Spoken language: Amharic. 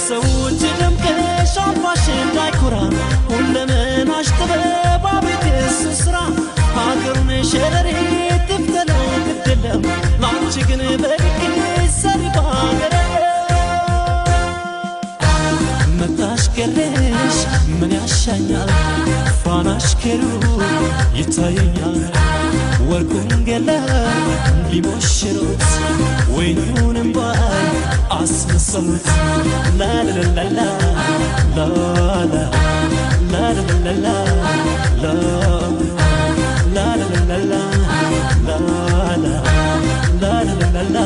ከሰዎች ደምቀሽ አምባሽ እንዳይኮራ፣ ሁለመናሽ ጥበብ አቤት የሱ ስራ። ሀገሩን ሸረሪት ትፍተለው ግድ የለም፣ ላንቺ ግን በልኬ ሰሪ ባገረ መጣሽ ገረሽ ምን ያሻኛል? ፋናሽ ከሩቅ ይታየኛል። ወርቁን ገላ ሊሞሽሩት ወይኑንም ባይ አስመሰሉት። ላላላላ ላላ ላላላላ ላላላላ ላላ ላላላላ